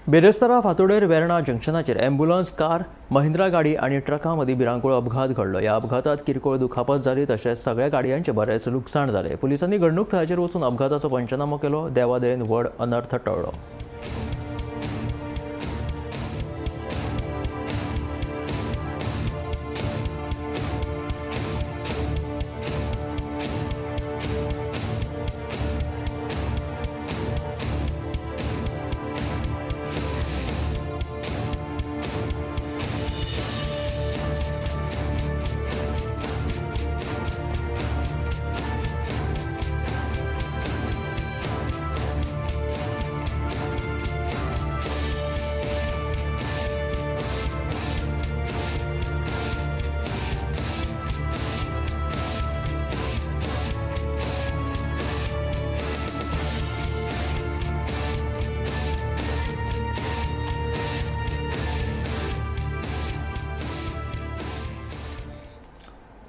बिरेस्तारा फांतोडेर Verna जंक्शनाचेर ambulance, car, Mahindra गाडी आनी ट्रका मदीं भिरांकूळ अपघात घडलो. ह्या अपघातात किरकोळ दुखापत जाली, तशेंच सगळ्या गाडयांचें बरेंच लुकसाण जालें. पुलिसांनी घडणूक थळाचेर वचून अपघाताचो पंचनामो केलो. देवादयेन व्हड अनर्थ टळ्ळो.